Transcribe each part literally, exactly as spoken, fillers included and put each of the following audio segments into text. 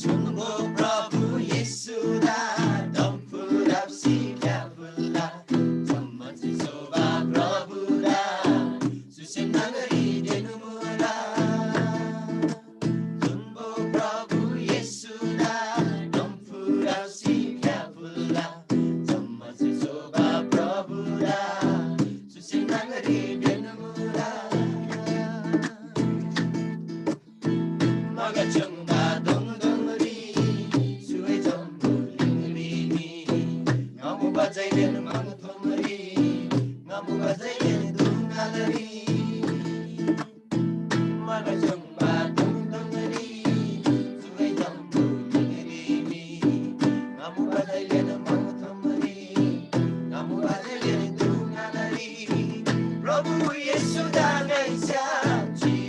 छुम्‍बो प्रभु येशूदा डम्‍फु राप्‍सी फ्‍याफुल्‍ला। जम्‍मान चिज शोभा प्रभुदा, चुसे न्‍हङरी तेन्‍मुला। छुम्‍बो प्रभु येशूदा डम्‍फु राप्‍सी फ्‍याफुल्‍ला। जम्‍मान चिज शोभा प्रभुदा, चुसे न्‍हङरी तेन्‍मुला। मगा च्‍योङ्बा दोङ दोङरी, सुवे जम्‍बुलिङरी मी। ङामु बजैदेन मङथोमरी, ङामु बजैदेन दुङालरी। मगा च्‍योङ्बा दोङ दोङरी, सुवे जम्‍बुलिङरी मी। ङामु बजैदेन मङथोमरी, ङामु बजैदेन दुङालरी। प्रभु येशूदा ङाइ स्‍याप्‍जी।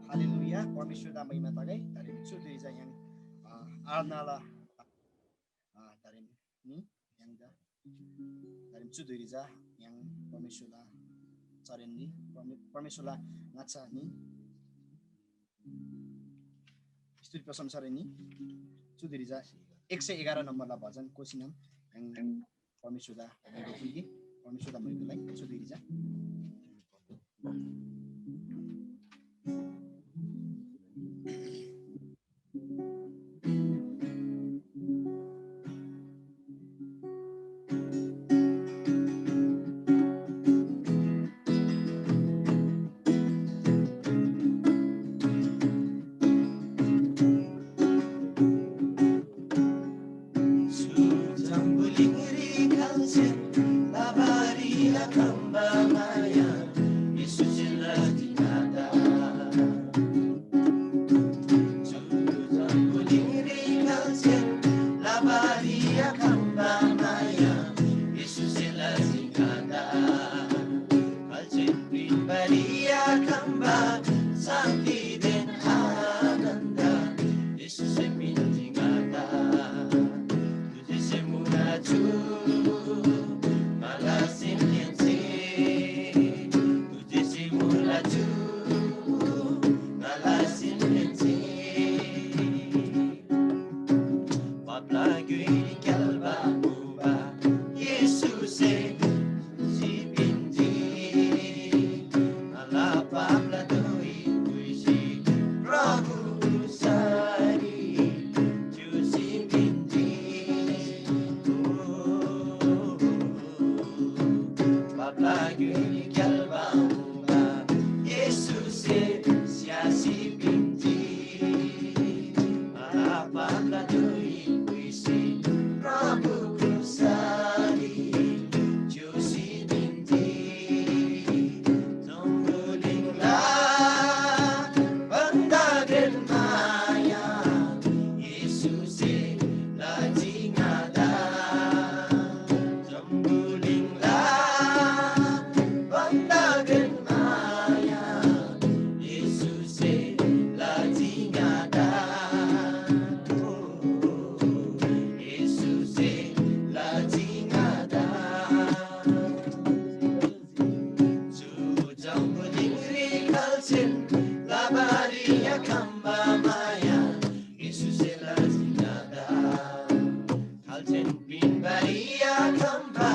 हालेलुया, परमेश्‍वरदा महिमा तगै। तारेम चु धुइरी चा य्‍हाङ, अ, आराधनाला, अ, तारेम नि य्‍हाङदा, तारेम चु धुइरी चा य्‍हाङ परमेश्‍वरला चरेन्‍नी, परमे-, परमेश्‍वरला ङाच्‍छा नि स्तुति प्रशंसा रेनी। चु धुइरी चा एक सय एघार नम्बरला भजन कोसिनम य्‍हाङ परमेश्‍वरदा म्‍हैगो फुल्‍गे, परमेश्‍वरदा म्‍हैगोलाई चु धुइरी चा। सेन पिन्‍बारी आखम्‍बा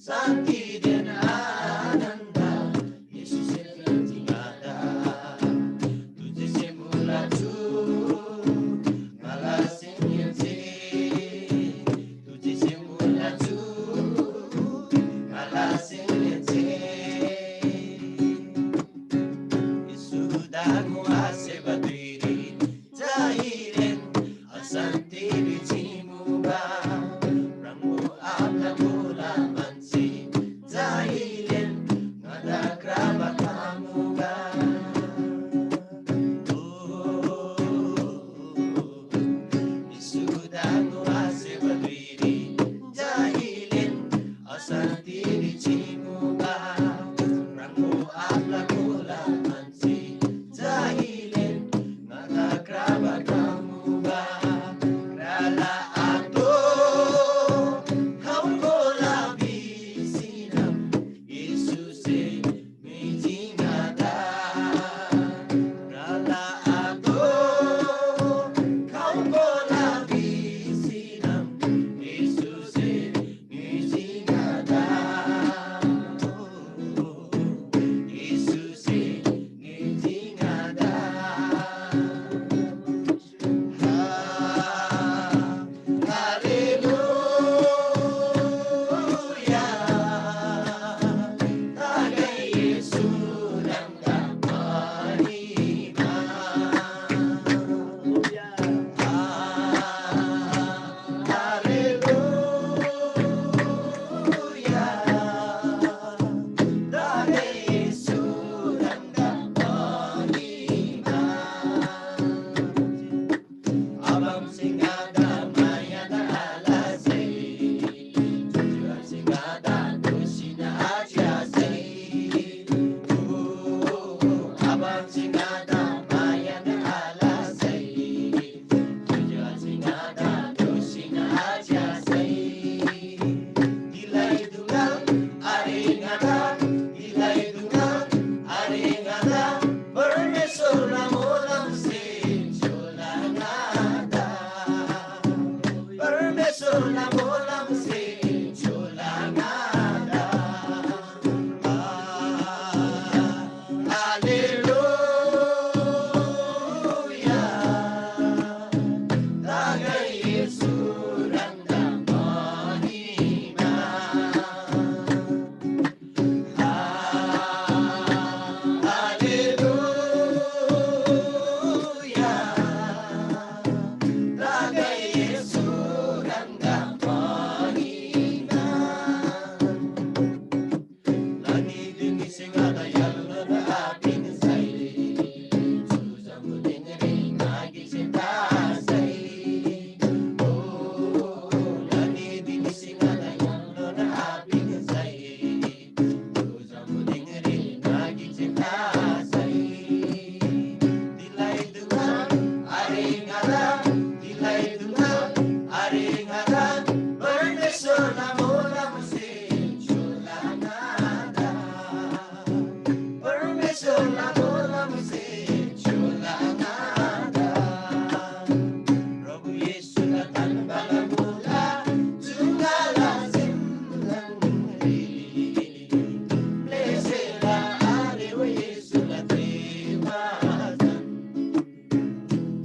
शान्‍तिदेन आनन्‍द येशूसे पिन्‍जी ङादा। तुझे से मुला छु ङाला सेमहेन्‍से, तुझे से मुला छु ङाला सेमहेन्‍से। येशूदा ङोआसेबा धुइरी जहिलेन अशान्‍तिरी चिमुबा ह्राङगो आब्‍ला गोला म्‍हन्‍सी जहिलेन ङादा क्राबा खमुबा। ओ, येशूदा ङोआसेबा धुइरी जहिलेन अशान्‍तिरी चिमुबा ह्राङगो आब्‍ला गोला म्‍हन्‍सी जहिलेन ङादा क्राबा खमुबा। क्राला आतो खम्‍गोला भिसीनम येशूसे ङिजी ङादा। क्राला आतो खम्‍गोला भिसीनम येशूसे ङिजी ङादा। येशूसे ङिजी ङादा। हालेलुया। तागै येशू ह्राङदा महिमा। हालेलुया। तागै येशू ह्राङदा महिमा। आबामसे ङादा मायादा आलसै, ज्‍योज्‍यो आबासे ङादा दोःसीन आच्‍यासै। ओ, आबामसे ङादा मायादा आलसै, ज्‍योज्‍यो आबासे ङादा दोःसीन आच्‍यासै। तिगै दुङ्गा आरे ङादा, तिगै दुङ्गा आरे ङादा, परमेश्‍वरला मोलमसे च्‍योला ङादा। परमेश्‍वरला मोलमसे च्‍योला ङादा। आ, हालेलुया। तागै येशू ह्राङदा महिमा। हालेलुया। तागै येशू ह्राङदा महिमा। लनी दुनीसे ङादा य्‍हालनोन आपिन्‍सै, चु जम्‍बुलिङरी नागिसे तासै। ओ, लनी दुनीसे ङादा य्‍हालनोन आपिन्‍सै, प्रभु येशूला धन्‍यवाद मुला, जुगाला जिन्दगी। प्लेसेला आरे ओ येशूला देवाजन।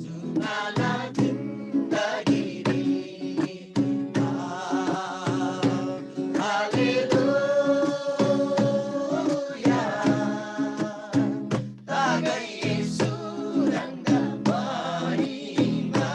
जुगाला जिन्दगी। आ, हालेलुया। तागै येशू ह्राङदा महिमा।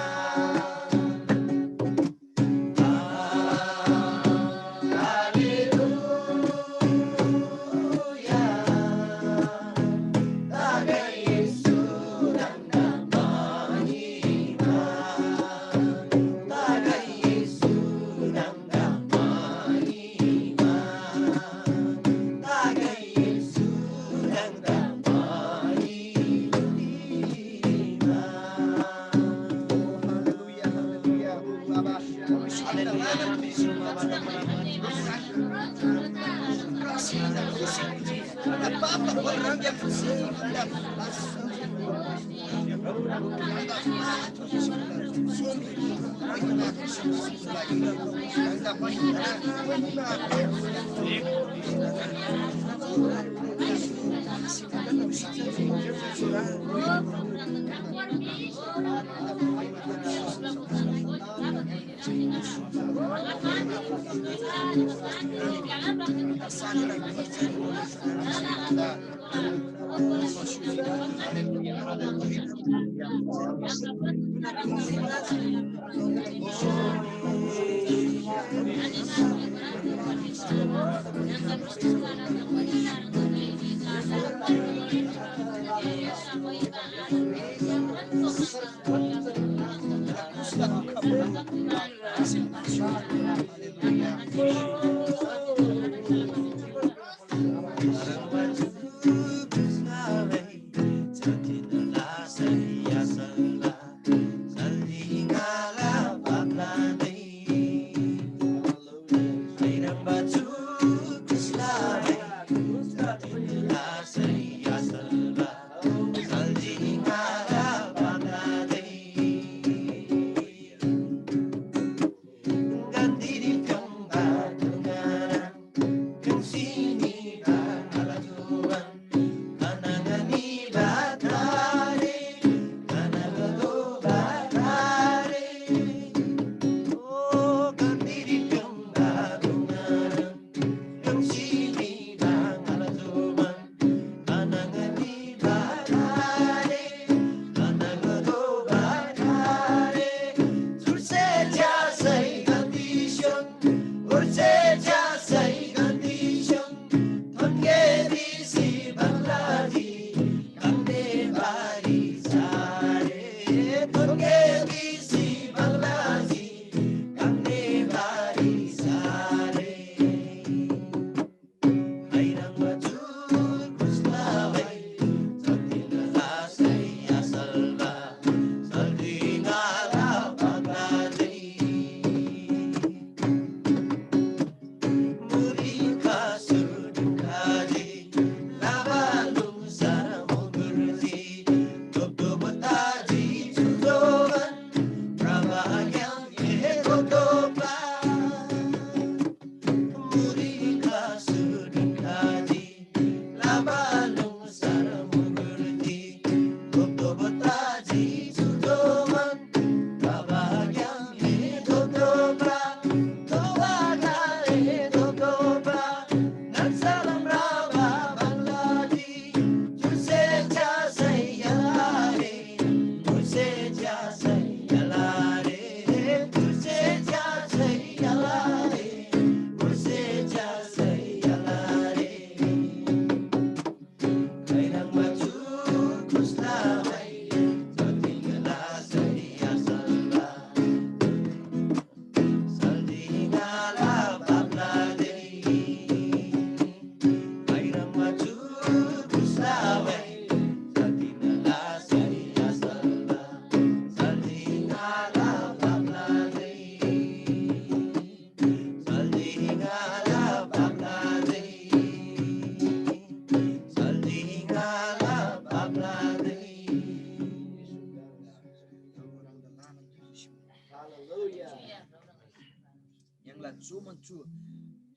य्‍हाङला चुमन चु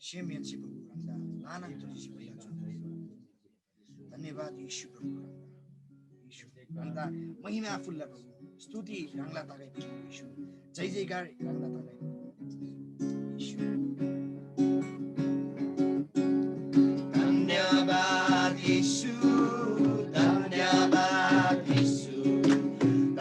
सेमहेन्‍से प्रभु ह्राङदा ल्‍हानान तोःसी भोइला चु। धन्यवाद येशू प्रभु ह्राङदा। येशू ह्राङदा महिमा फुल्‍ला प्रभु। स्तुति ह्राङला तगै प्रभु येशू। जय जयकार ह्राङला तगै प्रभु येशू। धन्यवाद येशू, धन्यवाद येशू,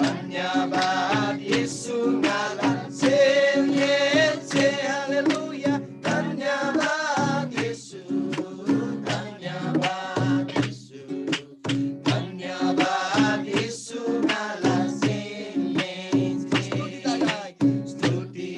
धन्यवाद येशू ङाला सेमहेन्‍से। हालेलुया। धन्यवाद येशू, धन्यवाद येशू, धन्यवाद येशू ङाला सेमहेन्‍से। स्तुति तगै, स्तुति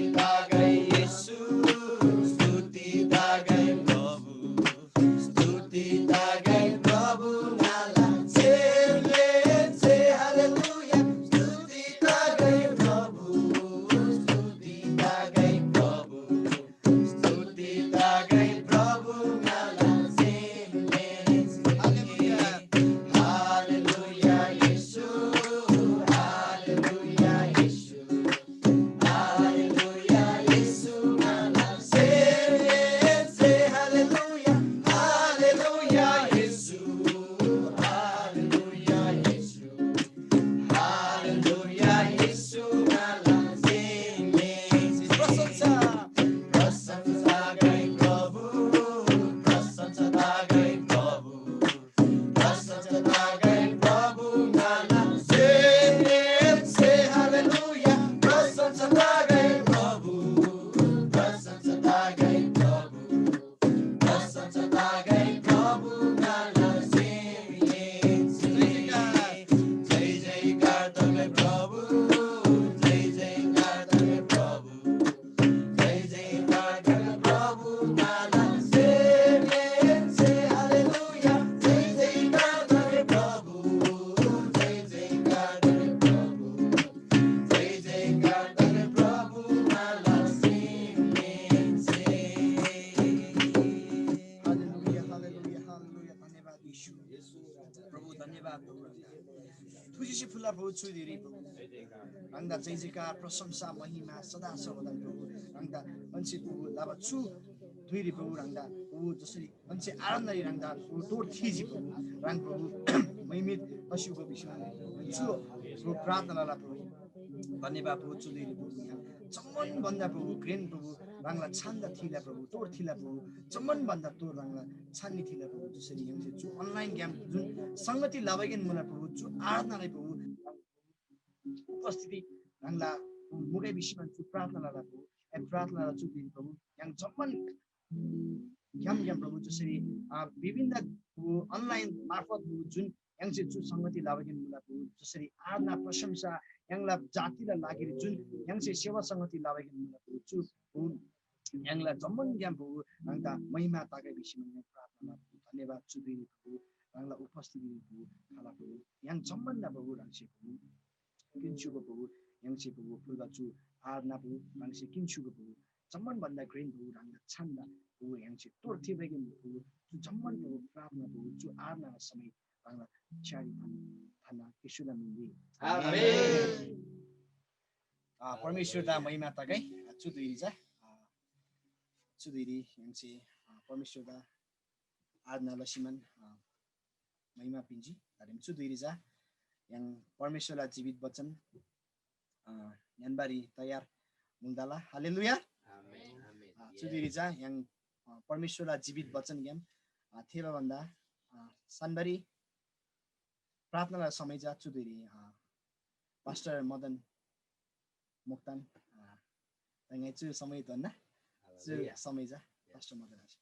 प्रभु चु धुइरी प्रभु ह्राङदा जय जयकार, प्रशंसा, महिमा सदा सर्वदा प्रभु ह्राङदा मान्छे प्रभु लाबा चु धुइरी प्रभु ह्राङदा प्रभु जसरी मान्छे आराधनारी ह्राङदा प्रभु तोर थिजी प्रभु ह्राङ प्रभु महिमित पशुको विषयमा चु प्रभु प्रार्थना लला प्रभु। धन्यवाद प्रभु चु धुइरी प्रभु यहाँ जम्मन भन्दा प्रभु ग्रेन प्रभु ह्राङला छान्दा थिला प्रभु तोर थिला प्रभु जम्मन भन्दा तोर ह्राङला छान्नी थिला प्रभु जसरी यङसे चु अनलाइन ग्याम जुन संगति लबागेन मुला प्रभु चु आराधनालाई प्रभु उपस्थिति ह्राङला मुगै विषयमा चु प्रार्थना लला प्रभु। ए प्रार्थना लला चु दिन प्रभु यङ जम्मन ग्याम ग्याम प्रभु जसरी विभिन्न प्रभु अनलाइन मार्फत प्रभु जुन यङसे चु संगति लबागेन मुला प्रभु जसरी आराधना प्रशंसा यङला जातिला लागि जुन यङसे सेवा संगति लबागेन मुला प्रभु चु प्रभु यङला जम्मन ग्याम प्रभु ह्राङदा महिमा तागै विषयमा यङ प्रार्थना लला प्रभु। धन्यवाद चु दिन प्रभु ह्राङला उपस्थिति प्रभु खाला प्रभु यङ जम्मन ना प्रभु ह्राङसे प्रभु किन्चुको प्रभु यङसे प्रभु फुल्बा चु आराधना प्रभु ह्राङसे किन्चुको प्रभु जम्मन भन्दा ग्रेन प्रभु ह्राङला छान्दा प्रभु यङसे तोर थिबागेन प्रभु चु जम्मन प्रभु प्रार्थना प्रभु चु आराधना समय ह्राङला छ्यारी थान थाना येशूला मिनरी। आमेन। आ, परमेश्वरदा महिमा तगै चु धुइरी जा आ, चु धुइरी यङसे आ, परमेश्वरदा आराधना लसिमन आ, महिमा पिन्जी। तारेम चु धुइरी जा यङ परमेश्वरला जीवित वचन आ, यन्बारी तयार मुल्दाला। हालेलुया। आमेन। आ, चु धुइरी जा यङ आ, परमेश्वरला जीवित वचन ग्याम आ, थेबा भन्दा आ, सन्बारी प्रार्थनाला समय जा चु धुइरी आ, पास्टर मदन मोक्तान आ, तङै चु समय धन्ना चु हालेलुया। समय जा पास्टर मदन आज।